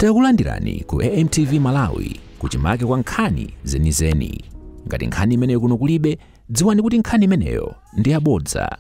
Takulandirani ku AMTV Malawi kuchimake kwa nkhani zenizeni. Ngati nkhani imeneyo kuno kulibe, dziwani kuti nkhani imeneyo ndi yabodza.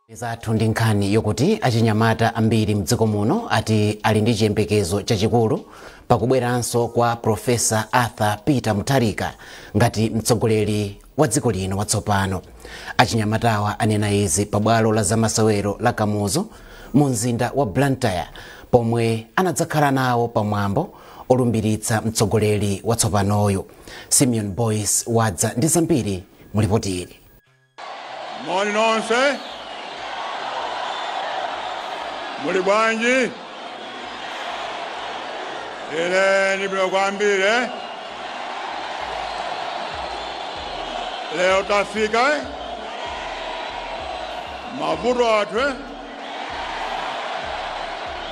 Zathu ndi nkhani yokuti achinyamata ambiri mdziko muno ati ali ndi chiyembekezo chachikulu pakubweranso kwa Profesa Arthur Peter Mutharika ngati mtsogoleri wa dziko lino watsopano. Achinyamatawa anena izi pabwalo la zamasewero la Kamuzu mu mzinda wa Blantyre pomwe anadzakhala nawo pamwambo olumbiritsa mtsogoleri watsopanoyo. Simeon Boyce wadza ndi zambiri mu ripoti ili. Moni nonse. Muli bwanji? Ine ndibwino kwambiri. Lero tafika mavuto athu.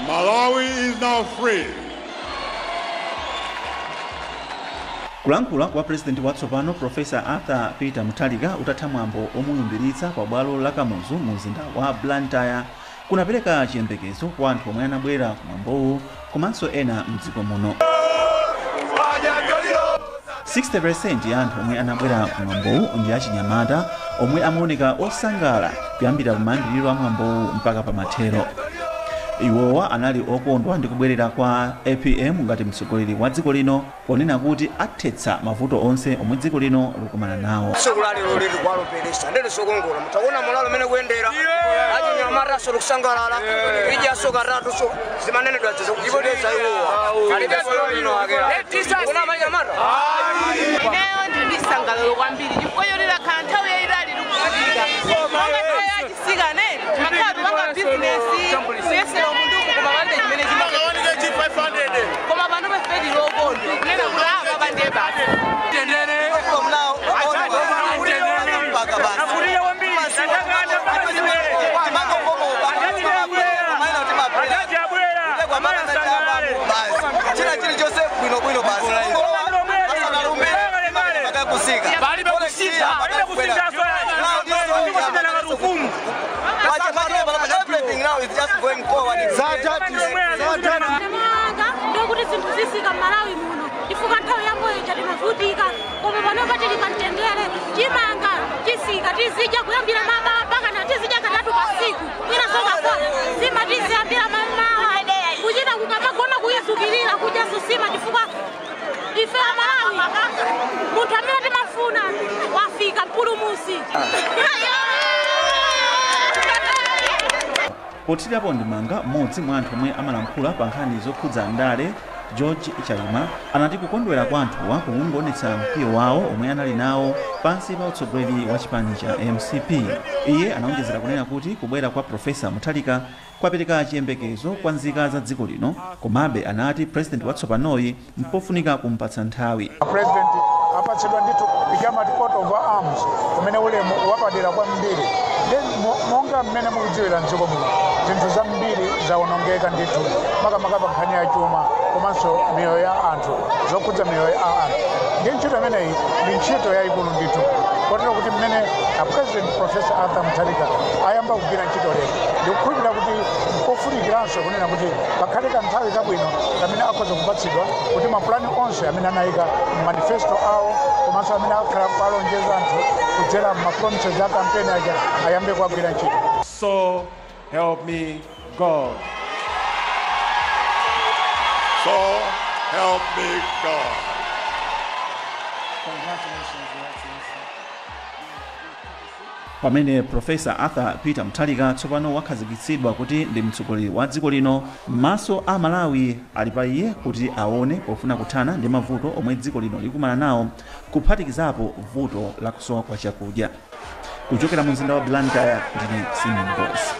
Malawi is now free. Kulankhula kwa president watsopano Profesa Arthur Peter Mutharika utatha mwambo omulumbiritsa pa bwalo la Kamuzu mu mzinda wa Blantyre kunapereka chiyembekezo kwa anthu omwe anabwera kumwambowu komanso ena mdziko muno. 60% ya anthu omwe anabwera kumwambowu ndi achinyamata omwe amaoneka osangala kuyambira pamayambiriro a mwambowu mpaka pamathero. Iwowa anali okondwa ndi kubwerera kwa APM ngati mtsogoleri wa dziko lino, ponena kuti athetsa mavuto onse omwe dziko lino likumana nawo. Tsiku la lero lili kwaloperesa ndere sokongola mutaona mulalo mene kuyendera achinyamata kusangalala ijaso katatu so zimanenedwa zikupoteza iwowa alibeso lino akera kuna manyamata. Ineyo ndili sangalalo kwambiri chifukwa choti lakhala nthawi yayitali likufutika monga nthawi yachisikane timakhala tipanga bizinesi kuyesera umunduku koma palibe chimene chimaoneka, koma pano pefedi lokondwa kunena kuti apa pandiye basi. Ndokuti zinthu zisika m'Malawi muno chifukwa nthawi yamboyo timavutika, koma panopa tili pa mtendere. Chimanga chisika tizidya kuyambira mamawa mpaka na tizidya katatu pa siku, mwina sokafona sima tiziyambira mamawa kuchita kukamagona kuyizukirira kudyaso sima, chifukwa ife Amalawi munthu amene timafuna wafika mpulumusi. Pothirapo ndemanga, mmodzi mwa anthu omwe amalankhula pa nkhani zokhudza ndale, George Chaima, anati kukondwera kwa anthuwa kukungoonetsa mkwiyo wawo omwe anali nawo pansi pa utsogoleri wa chipani cha MCP. Iye anaonjezera kunena kuti kubwera kwa Profesa Mutharika kwapereka chiyembekezo kwa nzika za dziko lino, komabe anati president watsopanoyi mpofunika kumpatsa nthawi. President apatsidwa ndithu ichamati coat of arms kumene ulemu wapadera kwambiri. Monga mmene mukudziwira mdziko muno zinthu zambiri zawonongeka ndithu, makamaka pa nkhani ya chuma komanso miyoyo ya anthu, zokhudza miyoyo ya anthu. Ndi ntchito imeneyi ndi ntchito yayikulu ndithu, kotero kuti mmene a President Professor Arthur Mutharika ayamba kugwira ntchito lero, ndikukhulupirira kuti nkofunikiranso kunena kuti pakhale kanthawi kabwino kamene akhoza kupatsidwa kuti mapulani onse amene anayika manifesto awo komanso amene akhala alonjeza anthu kudzera mapromises a kampeni aja ayambe kuwagwira ntchito. So help me God. So help me God. Congratulations, Your Excellency. Pamene Profesa Arthur Peter Mutharika tsopano wakhazikitsidwa kuti ndi mtsogoleri wa dziko lino, maso a Malawi ali pa iye kuti aone pofuna kuthana ndi mavuto omwe dziko lino likumana nawo, kuphatikizapo vuto la kusowa kwa chakudya. Kuchokera mu mzinda wa Blantyre, ndine Simon Boys.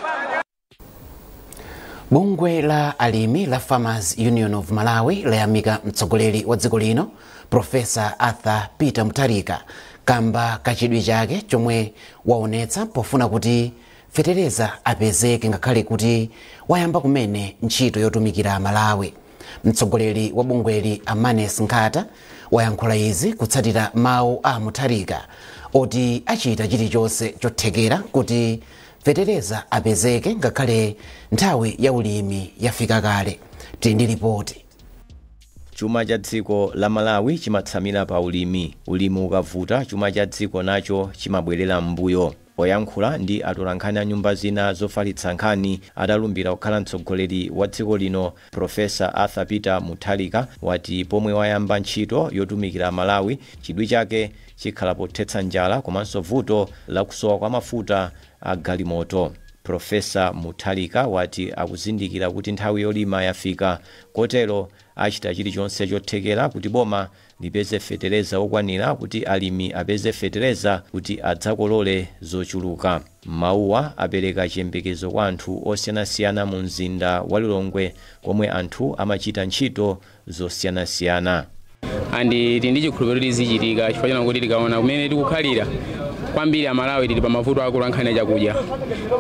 Bungwe la alimi la Farmers Union of Malawi layamika mtsogoleri wa dziko lino Profesa Arthur Peter Mutharika kamba kachidwi chake chomwe waonetsa pofuna kuti fetereza apezeke ngakhale kuti wayamba kumene ntchito yotumikira Malawi. Mtsogoleri wa bungweli Amanes Nkhata wayankhula izi kutsatira mawu a Mutharika oti achita chilichonse chothekera kuti fetereza apezeke ngakhale nthawi ya ulimi yafika kale. Tili ndi ripoti. Chuma cha dziko la Malawi chimatsamira pa ulimi. Ulimi ukavuta, chuma cha dziko nacho chimabwerera m'mbuyo. Poyankhula ndi atolankhani a nyumba zina zofalitsa nkhani atalumbira kukhala mtsogoleri wa dziko lino, Profesa Arthur Peter Mutharika wati pomwe wayamba ntchito yotumikira Malawi, chidwi chake chikhala pothetsa njala komanso vuto lakusowa kwa mafuta a galimoto. Profesa Mutharika wati akuzindikira kuti nthawi yolima yafika, kotero achita chilichonse chothekera kuti boma lipeze fetereza okwanira kuti alimi apeze fetereza kuti adzakolole zochuluka. Mawuwa apereka chiyembekezo kwa anthu osiyanasiyana mu mzinda wa Lilongwe komwe anthu amachita ntchito zosiyanasiyana. Andi tili ndi chikhulupiriro kuti zichitika, chifukwa chona kuti tikaona kumene tikukhalira kwambiri Amalawi tili pa mavuto akulu ankhani chakudya,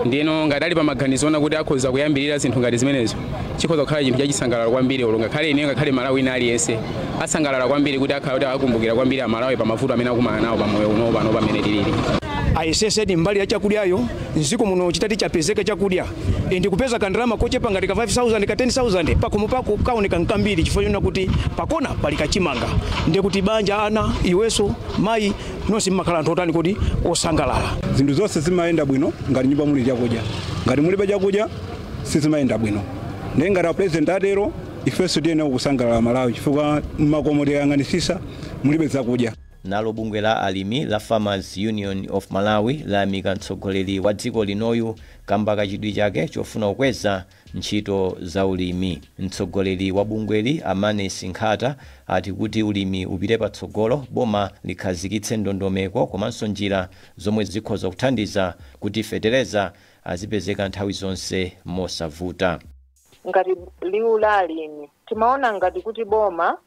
ndino ngati ali pa maganizo ona kuti akhoza kuyambirira zinthu ngati zimenezo, chikhoza kukhala chinthu chachisangalalo kwambiri. Olo ngakhale ineyo, ngakhale Malawi ina aliyense asangalala kwambiri kuti akhala kuti akumbukira kwambiri Amalawi pa mavuto amene akumana nawo pamoyo uno pano pamene tilili. Ayesesedi mbali ya chakudyayo nziko muno chitati chapezeka chakudya ndi kupeza kandrama kochepa ngati ka 5000 ka 10000 pakomo pako kaoneka nkambiri, chifukwa chona kuti pakona pali kachimanga ndiye kuti banja ana iweso mayi nonse mmakhala anthu otani kuti osangalala. Zinthu zonse zimayenda bwino ngati nyumba muli chakudya, ngati mulibe chakudya sizimayenda bwino. Ndiye ngati president atero, ifenso tiyenera kusangalala Malawi, chifukwa mmakomo tikayang'anisisa mulibe zakudya. Nalo bungwe la alimi la Farmers Union of Malawi layamika mtsogoleri wa dziko linoyu kamba kachidwi chake chofuna kukweza ntchito za ulimi. Mtsogoleri wa bungweli, Amane Sinkhata, ati kuti ulimi upite patsogolo, boma likhazikitse ndondomeko komanso njira zomwe zikhoza kuthandiza kuti fetereza azipezeka nthawi zonse mosavuta. Ngati liwu la alimi, timaona ngati kuti boma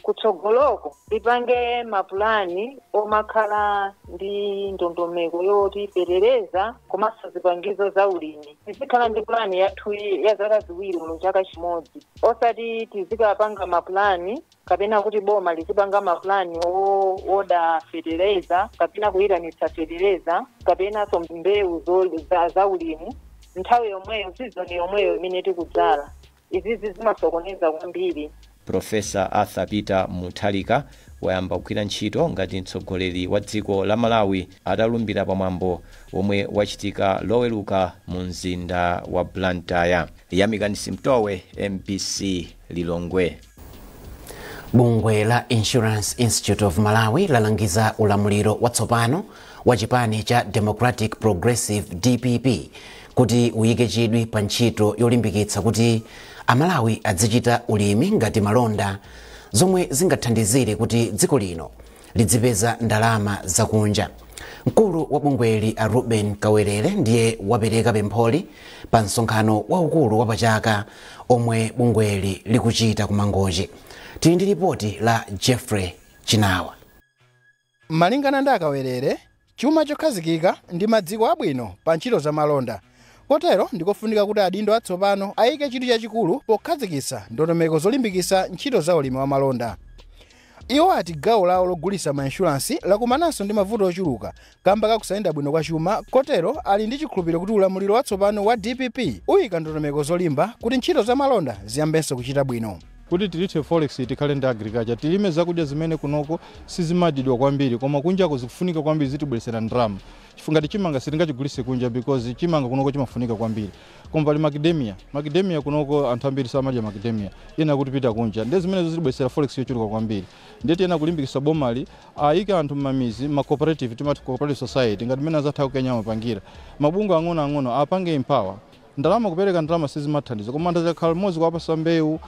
kutsogoloko lipange mapulani omakhala ndi ndondomeko yoti fetereza komanso zipangizo za ulimi tizikhala ndi pulani yathu ya zaka 2 ulo chaka chimodzi, osati tizikapanga mapulani kapena kuti boma lizipanga mapulani oda fetereza kapena kuyitanitsa fetereza kapenanso mbewu za ulimi nthawi yomweyo, sizoni yomweyo imene tikudzala. Izizi zimasokoneza kwambiri. Profesa Arthur Peter Mutharika wayamba kugwira ntchito ngati mtsogoleri wa dziko la Malawi atalumbira pamwambo omwe wachitika Loweruka mu mzinda wa Blantyre. Yamikani Simtowe, MBC, Lilongwe. Bungwe la Insurance Institute of Malawi lalangiza ulamuliro watsopano wa chipani cha Democratic Progressive DPP kuti uyike chidwi pa ntchito yolimbikitsa kuti Amalawi azichita ulimi ngati malonda, zomwe zingathandizire kuti dziko lino lidzipeza ndalama zakunja. Mkulu wa bungweli a Ruben Kawerere ndiye wapereka pempholi pa msonkhano waukulu wapachaka omwe bungweli likuchita kumangochi. Tili ndi ripoti la Jeffrey Chinawa. Malingana ndi Akawerere, chuma chokhazikika ndi madziko abwino pa ntchito za malonda, kotero ndikofunika kuti adindo atsopano ayike chidwi chachikulu pokhazikitsa ndondomeko zolimbikitsa ntchito za ulimi wa malonda. Iwo ati gawo lawo logulitsa ma insurance lakumananso ndi mavuto ochuluka kamba kakusayenda bwino kwa chuma, kotero ali ndi chikhulupiriro kuti ulamuliro watsopano wa DPP uyika ndondomeko zolimba kuti ntchito za malonda ziyambenso kuchita bwino. Kuti tilithe forex, tikhale ndi agriculture, tilime zakudya zimene kunoko sizimadidwa kwambiri koma kunjako zikufunika kwambiri, zitibweresera ndalama. Chifukwa chimanga sitingachigulitse kunja because chimanga kunoko chimafunika kwambiri. Koma pali macadamia, macadamia kunoko anthu ambiri samadya macadamia, ena kuti pita kunja, ndi zimenezo zitibweresera forex yochuluka kwambiri. Ndiye tiyena kulimbikitsa bomali ayike anthu mmamizi ma cooperative, timati cooperative society, ngati mmene azatha kukenya amapangira mabungwe ang'onoang'ono, apange empower. Ndalama, kupereka ndalama sizimathandiza, koma ndazakhala mmodzi kuwapasa mbewu,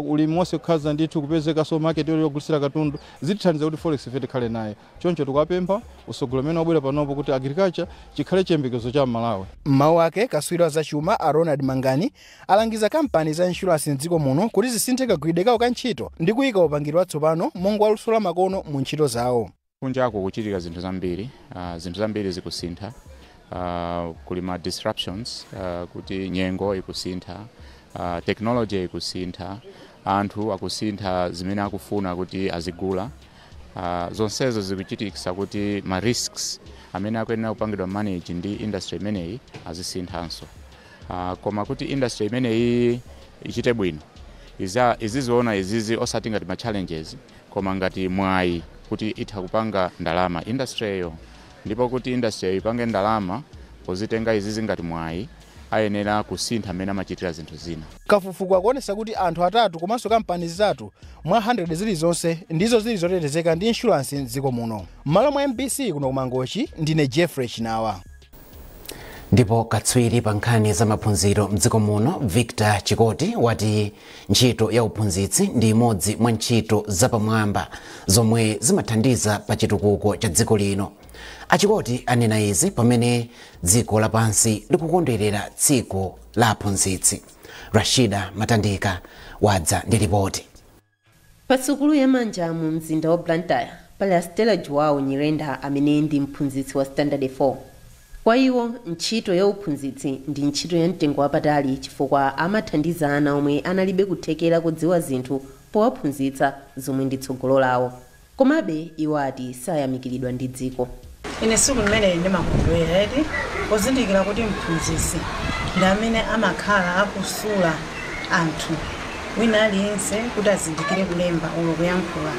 ulimi wonse kukhaza ndithu kupezekanso market yogulisira katundu, zitithandiza kuti forex ife tikhale nayo. Choncho tikupempha usogolo umene wabwera panopo kuti agriculture chikhale chiyembekezo cha Malawi. Mmawu ake, kaswiri wa zachuma a Ronald Mangani alangiza kampani za insurance mdziko muno kuti zisinthe kagwiridwe kawo ka ntchito ndi kuyika upangiri watsopano monga waluso la makono mu ntchito zawo. Kunjako kuchitika zinthu zambiri, zinthu zambiri zikusintha. Kuli ma disruptions, kuti nyengo ikusintha, technology ikusintha, anthu akusintha zimene akufuna kuti azigula. Zonsezo zikuchitikisa kuti ma risks amene akuyenera kupangidwa manage ndi industry imeneyi azisinthanso. Koma kuti industry imeneyi ichite bwino, iziziona izizi osati ngati ma challenges koma ngati mwayi kuti itha kupanga ndalama industry yo. Ndipo kuti industry ipange ndalama, pozitenga izizi ngati mwayi, ayenera kusintha amene amachitira zinthu zina. Kafukufuku akuonesa kuti anthu 3 komanso kampani 3 mwa 100 zilizonse ndizo zili zotetezeka ndi insurance mdziko muno. M'malo mwa MBC kuno kumangochi, ndine Jeffrey Chinawa. Ndipo katswiri pa nkhani za maphunziro mdziko muno Victor Chikoti wati ntchito ya uphunzitsi ndi imodzi mwa ntchito zapamwamba zomwe zimathandiza pa chitukuko cha dziko lino. Achikoti anena izi pamene dziko lapansi likukondwerera tsiku la aphunzitsi. Rashida Matandika wadza ndi ripoti. Pasukulu ya manja mu mzinda wa Blantyre pali a Stella Joao Nyirenda amene ndi mphunzitsi wa standard 4. Kwa iwo, ntchito ya uphunzitsi ndi ntchito ya mtengo wapatali chifukwa amathandiza ana omwe analibe kuthekera kudziwa zinthu powaphunzitsa zomwe ndi tsogolo lawo. Komabe iwo ati sayamikiridwa ndi dziko. Ine siku limene ndimakondwera eti pozindikira kuti mphunzitsi ndi amene amakhala akusula anthu wina aliyense kuti azindikire kulemba ulo kuyankhula,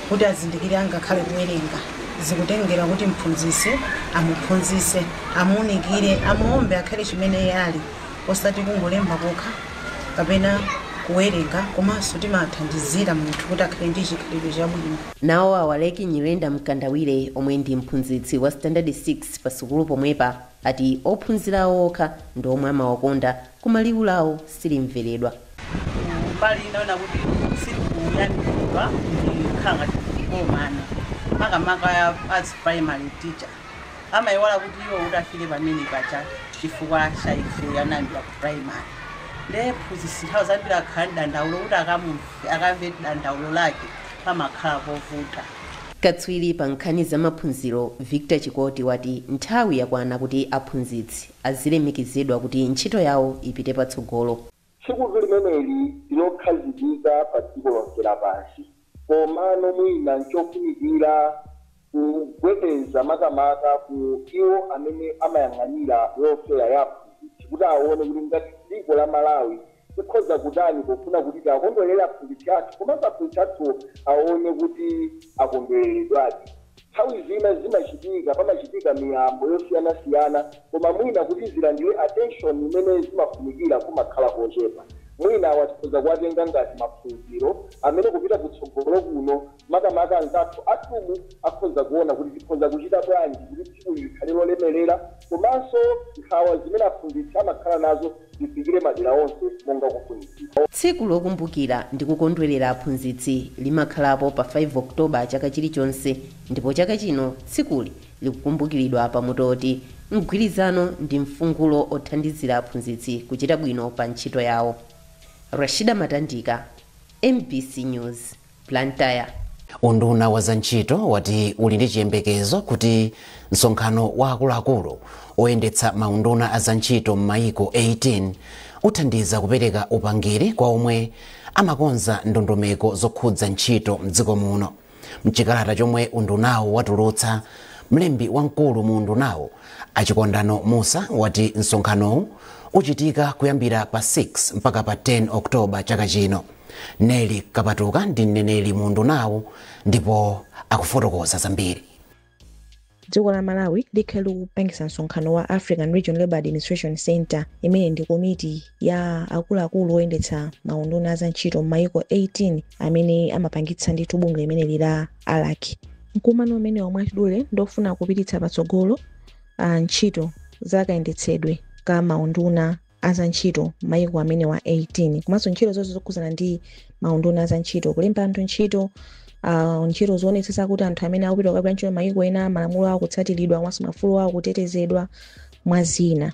kuti azindikire angakhale kuwerenga. Zikutengera kuti mphunzitsi amuphunzitse, amuunikire, amuombe akhale chimene iye ali, osati kungolemba kokha kapena kuwerenga, komanso timathandizira munthu kuti akhale ndi chikhalidwe chabwino. Nawo Awaleki Nyirenda Mkandawire, omwe ndi mphunzitsi wa standard 6 pa sukulu pomwepa, ati ophunzira okha ndi omwe amawakonda, koma liwu lawo silimveredwa. Mbali inaona kuti silikuyamikidwa ndikhala ngati komana makamaka as primary teacher amayiwala kuti iwo kuti afike pamene pacha chifukwa cha ife anayambira ku primary. Nde phunzitsi nthawi zambiri akhala ndi dandaulo kuti akamve dandaulo lake pamakhala povuta. Katswiri pa nkhani za maphunziro Victor Chikoti wati nthawi yakwana kuti aphunzitsi azilemekezedwa kuti ntchito yawo ipite patsogolo. Tsiku limeneli lilokhazikika pa dziko lonse lapansi, komano mwina nchofunikira kugwedeza makamaka ku iwo amene amayang'anira welfare ya aphunzitsi kuti aone kuti ngati dziko la Malawi tikhoza kutani pofuna kuti tiakondwerere aphunzitsi athu, komanso aphunzitsi athu aone kuti akondwereredwadi. Nthawi zina zimachitika, pamachitika miyambo yosiyanasiyana, koma mwina kuti zilandire attention imene zimafunikira kumakhala kochepa. Mwina watikhoza kuwatenga ngati maphunziro amene kupita kutsogolo kuno makamaka anzathu atumu akhoza kuona kuti tikhoza kuchita bwanji kuti tsiku likhale lolemerera, komanso nkhawa zimene aphunzitsi amakhala nazo zifikire madera onse monga kufunikira. Tsiku lokumbukira ndi kukondwerera aphunzitsi limakhalapo pa 5 Oktoba chaka chilichonse, ndipo chaka chino tsikuli likukumbukiridwa pamutoti mgwirizano ndi mfungulo othandizira aphunzitsi kuchita bwino pa ntchito yawo. Rashida Matandika, MBC News, Blantyre. Unduna wa zantchito wati uli ndi chiyembekezo kuti msonkhano wa akuluakulu oyendetsa maunduna a zantchito m'mayiko 18 uthandiza kupereka upangiri kwa omwe amakonza ndondomeko zokhudza ntchito mdziko muno. Mchikalata chomwe undunawo watulutsa, mlembi wamkulu mu undunawo Achikondano Musa wati msonkhanowu uchitika kuyambira pa 6 mpaka pa 10 Oktoba chaka chino. Neli Kapatuka ndi mneneri mu undunawo ndipo akufotokoza zambiri. Dziko la Malawi likhale likupangisa msonkhano wa African Region Labour Administration Center, imene ndi komiti ya akuluakulu oyendetsa maunduna za ntchito m'mayiko 18 amene amapangitsa ndithu bungwe limeneli la ALAC. Mkumano umene omwe achidule ndofuna kupititsa patsogolo ntchito zakayendetsedwe ka maunduna azantchito m'mayiko amene wa 18, komanso ntchito zonse zokhuzana ndi maunduna azantchito, kulemba anthu ntchito, ntchito zoonetsetsa kuti anthu amene akupita kukagwira ntchito mayiko ena malamulo awo kutsatiridwa komanso mafulo awo kutetezedwa, mwa zina.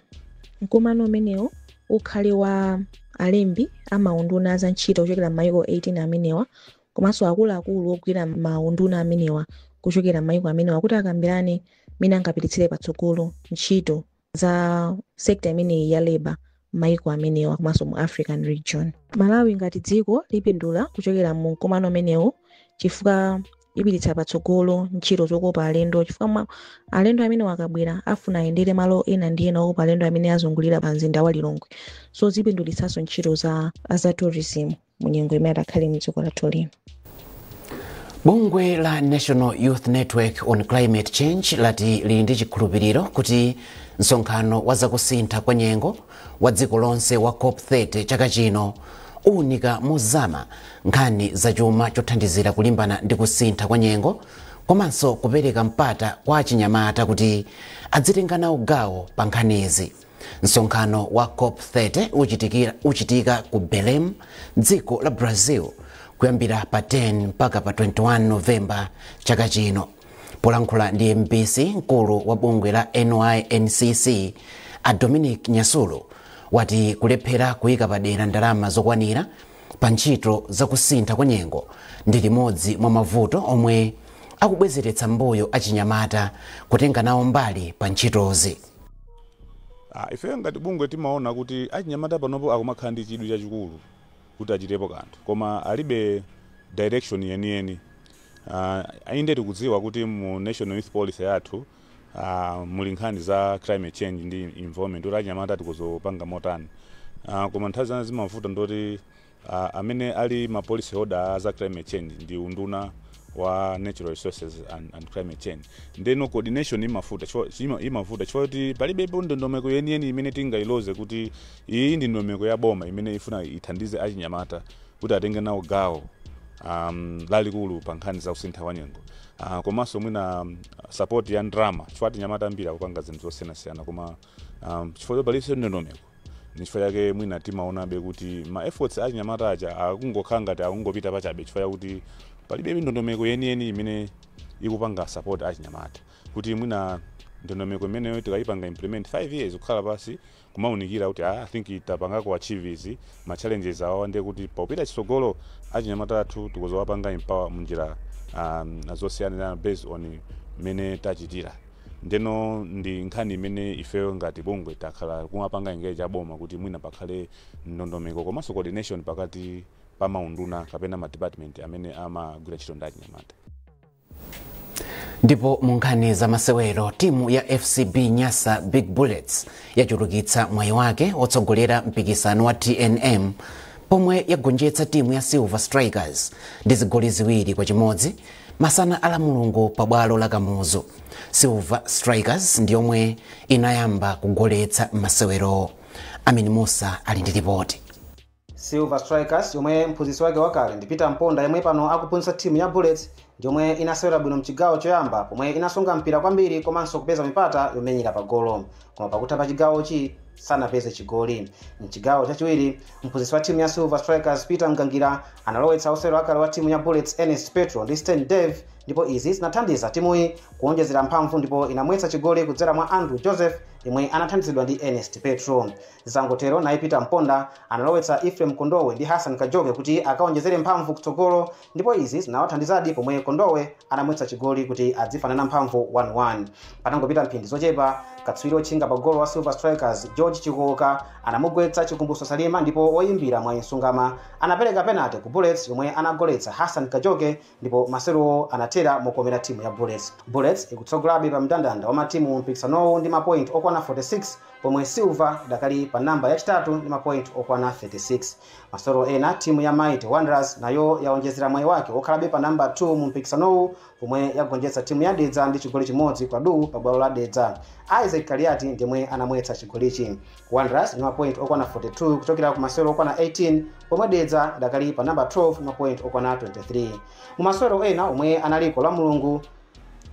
Mkumano umenewo ukhale wa alembi amaunduna azantchito kuchokera m'mayiko 18 amenewa, komanso akuluakulu ogwira maunduna amenewa kuchokera m'mayiko amenewa, kuti akambirane mmene angapititsire patsogolo ntchito za sekta imeneyi ya labor m'mayiko amenewa komanso mu African region. Malawi ngati dziko lipindula kuchokera mu mkumano umenewu chifukwa ipititsa patsogolo ntchito zokopa alendo, chifukwa alendo amene akabwera afuna ayendere malo ena ndi ena okopa alendo amene azungulira pa mzinda wa Lilongwe, so zipindulitsanso ntchito za tourism mu nyengo imene atakhale mdziko lathu lino. Bungwe la National Youth Network on Climate Change lati lili ndi chikhulupiriro kuti msonkhano wa zakusintha kwa nyengo wa dziko lonse wa COP30 chaka chino uwunika mozama nkhani zachuma chothandizira kulimbana ndi kusintha kwa nyengo, komanso kupereka mpata kwa achinyamata kuti adzitenga nawo gawo pa nkhanizi. Msonkhano wa COP30 uchitika ku Belém, dziko la Brazil, kuyambira pa 10 mpaka pa 21 Novemba chaka chino. Polankhula ndi MBC, mkulu wa bungwe la NYNCC a Dominic Nyasulu wati kulephera kuyika padera ndalama zokwanira pa ntchito zakusintha kwa nyengo ndi limodzi mwa mavuto omwe akubwezeretsa mbuyo achinyamata kutenga nawo mbali pa ntchitozi. Ife ngati bungwe timaona kuti achinyamata panopo akumakhala ndi chidwi chachikulu kuti achitepo kanthu, koma alibe direction yeniyeni. Inde tikudziwa kuti mu National Youth Policy yathu muli nkhani za climate change ndi environment, kuti achinyamata tikuzopanga motani, koma nthawi zina zimavuta ndoti amene ali ma policy holder za climate change ndi unduna Wa Natural Resources and Climate Change. Ndeno coordination imavuta imavuta chifukwa kuti palibepo ndondomeko yeniyeni imene tingayiloze kuti iyi ndi ndondomeko ya boma imene ifuna ithandize achinyamata kuti atenge nawo gawo lalikulu pa nkhani za kusintha kwa nyengo. Komanso mwina support ya ndalama, chifukwa achinyamata ambiri akupanga zinthu zosiyanasiyana, koma chifukwa palibe ndondomeko, nchifukwa chake mwina timaonabe kuti ma efforts achinyamata aja akungokhala ngati akungopita pachabe, chifukwa chakuti palibe ndondomeko yeniyeni imene ikupanga support achinyamata. Kuti mwina ndondomeko imeneyo tikayipanga implement 5 years, kukhala pasi kumaunikira kuti I think tapangako achieve izi, ma challenges awawa, ndiye kuti popita chitsogolo achinyamata athu tikuzowapanga empower munjira zosiyanasiyana based on mmene tachitira. Ndeno ndi nkhani imene ifeyo ngati bungwe takhala kumapanga engage aboma kuti mwina pakhale ndondomeko komanso coordination pakati pa maunduna kapena ma department amene amagwira ntchito ndi achinyamata. Ndipo mu nkhani za masewero, timu ya FCB Nyasa Big Bullets yachulukitsa mwayi wake wotsogolera mpikisano wa TNM pomwe yagonjetsa timu ya Silver Strikers ndi zigoli 2-1 masana ala Mulungu pabwalo la Kamuzu. Silver Strikers ndi yomwe inayamba kugoletsa masewero. Amin Musa ali ndi ripoti. Silver Strikers, yomwe mphunzitsi wake wakale ndi Peter Mponda yomwe pano akuphunzitsa timu ya Bullets, ndiyomwe inasewera bwino mchigawo choyamba pomwe inasunga mpira kwambiri komanso kupeza mipata yomenyera pagolo, koma pakutha pa chigawochi sanapeze chigoli. Mchigawo chachiwiri, mphunzitsi wa timu ya Silver Strikers Peter Mgangira analowetsa osewera wakale wa timu ya Bullets Ernest Petro ndi Stan Dave, ndipo izi zinathandiza timuyi kuonjezera mphamvu ndipo inamwetsa chigoli kudzera mwa Andrew Joseph yemwe anathandizidwa ndi Ernest Petro. Zangotero, naye Peter Mponda analowetsa Ephraim Kondowe ndi Hassan Kajoke kuti akaonjezere mphamvu kutsogolo, ndipo izi zinawathandizadi pomwe Kondowe anamwetsa chigoli kuti adzifanana mphamvu 1-1. Patangopita mphindi zochepa, katswiri otchinga pa golo wa Silver Strikers George Chikoka anamugwetsa Chikumbuso Salima, ndipo woyimbira mwa Msungama anapereka penalty ku Bullets yomwe anagoletsa Hassan Kajoke, ndipo masewerowo anathera mokomera timu ya Bullets. Bullets ikutsogolabe pa mndandanda wa matimu mpikisanowu ndi mapoint okwana 46, pomwe Silver idakali pa namba yachitatu ndi mapoint okwana 36. Masewero ena, timu ya Mighty Wanderers nayo yaonjezera mwayi wake okhalabe pa namba 2 mu mpikisanowu pomwe yagonjetsa timu ya Dedza ndi chigoli 1-0 pa bwalo la Dedza. Isaac Kaliati ndimwe anamwetsa chigolichi. Wanderers ndi mapoint okwana 42 kuchokera ku masewero okwana 18, pomwe Dedza idakali pa namba 12 ndi mapoint okwana 23. Mu masewero ena omwe analiko la Mulungu,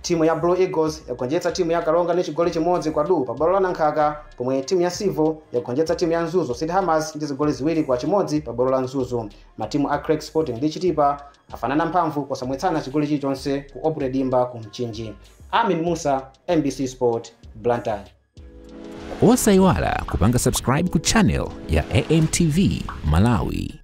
timu ya Blue Eagles yagonjetsa timu ya Kalonga ndi chigoli 1-0 pa bwalo la Nankhaka, pomwe timu ya Civo yagonjetsa timu ya Mzuzu City Hammers ndi zigoli 2-1 pa bwalo la Mzuzu. Matimu a Craig Sporting ndi Chitipa afanana mphamvu posamwetsana chigoli chilichonse ku Obre Dimba ku Mchinji. Amin Musa, MBC Sport, Blantyre. Osayiwala kupanga subscribe ku channel ya AMTV Malawi.